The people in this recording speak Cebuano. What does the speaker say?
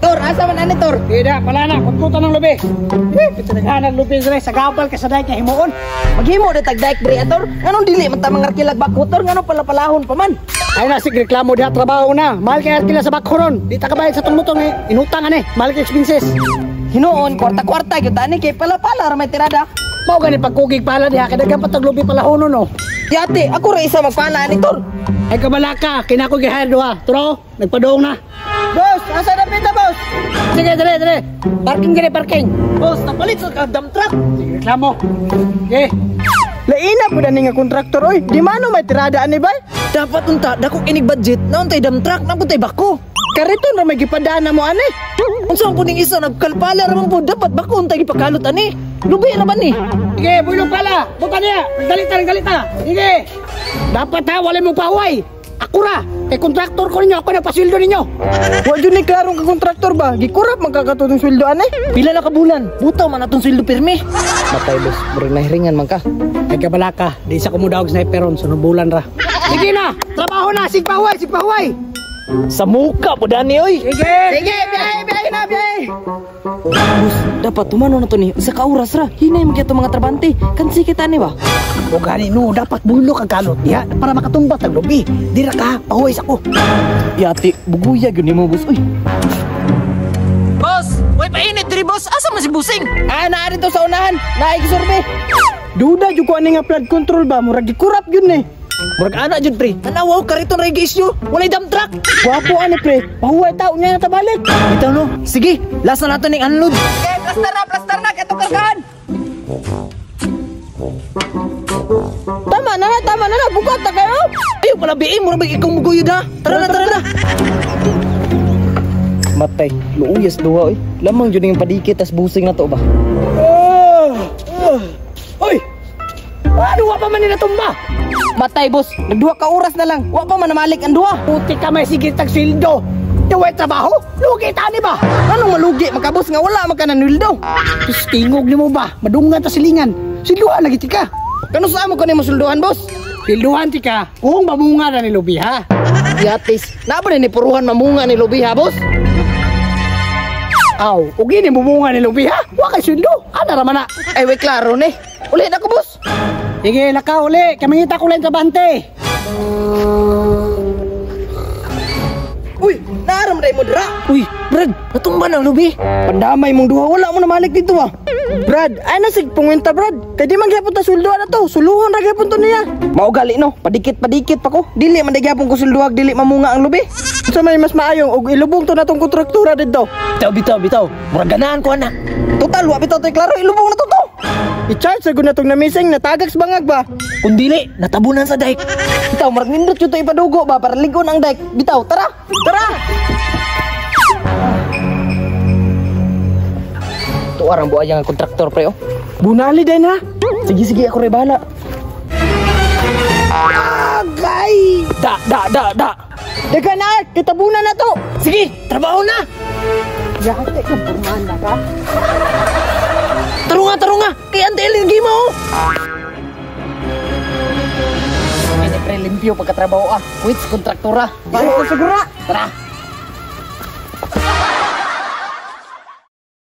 Tor, asa man ani, Tor? Tidak, pala na, kutkutan ng lubi. Eh, pitinaghanan lubi dre sa gabal ka sa dike nga himuon. Maghimo de tag dike dre, Tor. Nganong dili man ta mangarkilag bako, Tor? Nganong palapalahon pa man? Ay na sig reklamo diha trabaho na. Mahal kay arkila sa bakhoron. Di ta kabayad sa tumutong eh. Inutang ani, mahal kay expenses. Hinuon kwarta-kwarta gyud ani kay palapala ra may tirada. Mao gani pagkugig pala diha kay daghan pa tag lubi palahonon no. Yate, ako ra isa magpala ani, Tor. Ay kabalaka, kinako gi-hire duha. Turo, nagpadoong na. Boss, asa na pinta, boss? Sige, dere, dere. Parking gini, parking. Boss, nagpalit sa kag dump truck. Sige, reklamo. Sige. Laina po na nga kontraktor oy. Di man may tirada ani bay. Dapat unta dako inig budget, nauntay dump truck, napuntay bako. Kariton ra may gipadaan na mo ani. Unsa ang puning isa nagkalpala ra man po, dapat bako untay gipakalot ani. Lubi ra man ni. Sige, bulong pala. Buta niya. Nagdalita, nagdalita. Sige. Dapat ha, wala mong pahuway. Ako ra. Kay kontraktor ko ninyo, ako na pasildo ninyo. Wa jud ni klarong ka kontraktor ba? Gikurap man kakatutong sweldo ani. Pila na ka bulan? Butaw man atong sweldo pirmi. Matay boss, murag nahiringan man ka. Ay kabalaka, di sa kumudaog sniperon, sunod bulan ra. Sige na, trabaho na, sigpahuway, sigpahuway. Sa muka po dani oy. Sige. Sige, biyahe, biyahe na, biyahe. Boss, dapat tumano na to ni. Usa ka oras ra. Hinay man gyud mga trabante. Kansi kita ni ba? O gani no, dapat bulok ang kalot niya para makatumba tag lubi. Dira ka, pahuway sa ko. Yati, buguya gyud nimo boss oy. Boss, way painit diri boss. Asa man si Busing? Ah, naa dito sa unahan. Naay gisurbe. Duda jud ko ani nga flood control ba? Murag gikurap jud ni. Murag ana jud pre. Tanaw kariton ra issue. Walay dump truck. Gwapo ani pre. Pahuway tao niya na tabalik. Bitaw no. Sige, last na nato ning unload. Okay, plaster na katong kargaan. Tama na na, bukat na kayo. Ayo pala biin, murag ikaw muguyod ha. Tara na, tara na. Matay, luuyas duha oy. Lamang jud ning padikit tas busing na to ba. Oy! Ano wa pa man nila tumba? Matay boss, nagduha ka oras na lang. Wa pa man namalik ang duha. Puti ka may sigit tag sweldo. Duway trabaho? Lugi tani ba? Anong malugi makabos nga wala man ka nanwildo? Tus tingog nimo ba? Madungan ta silingan. Silduhan lagi tika. Kano sa amo ko nimo sulduhan boss? Silduhan tika. Kung mamunga na ni lubi ha. Yatis, naa ba ni puruhan mamunga ni lubi ha boss? Aw, ug ini mumunga ni lubi ha. Wa kay sweldo. Ana ra man na. Ay way klaro ni. Uli na ko boss. Sige, laka uli. Kamangita ko lang trabante. Uy, naaram na mo dra. Uy, Brad, natumba na ang lubi. Pandamay mong duha, wala mo namalik dito ah. Brad, ay na sig pungwenta Brad. Kay di man gyapon ta sweldo na to. Suluhon ra gyapon to niya. Mao gali no, padikit-padikit pa ko. Dili man gyapon ko sulduhag, dili mamunga ang lubi. Sa may mas maayong og ilubong to natong kontraktora didto. Bitaw, bitaw, bitaw. Murag ganahan ko ana. Total, wa bitaw to'y klaro, ilubong na to to. I-charge sa natong namising natagak sa bangag ba? Kung dili, natabunan sa dike. Bitaw, murag nindot yun to ipadugo ba para ligon ang dike. Bitaw, tara, tara. Tuwarang buhay ang kontraktor pre oh. Bunali din ha. Sige, sige, ako rin bahala. Agay! Da, da, da, da. Daga na, kitabunan na to. Sige, trabaho na. Yate ka burman na ka. Tarunga, tarunga. Kay ante elin game oh. Ini pre limpyo pagkatrabaho ah. Quits kontraktora. Balik ko sigura. Tara.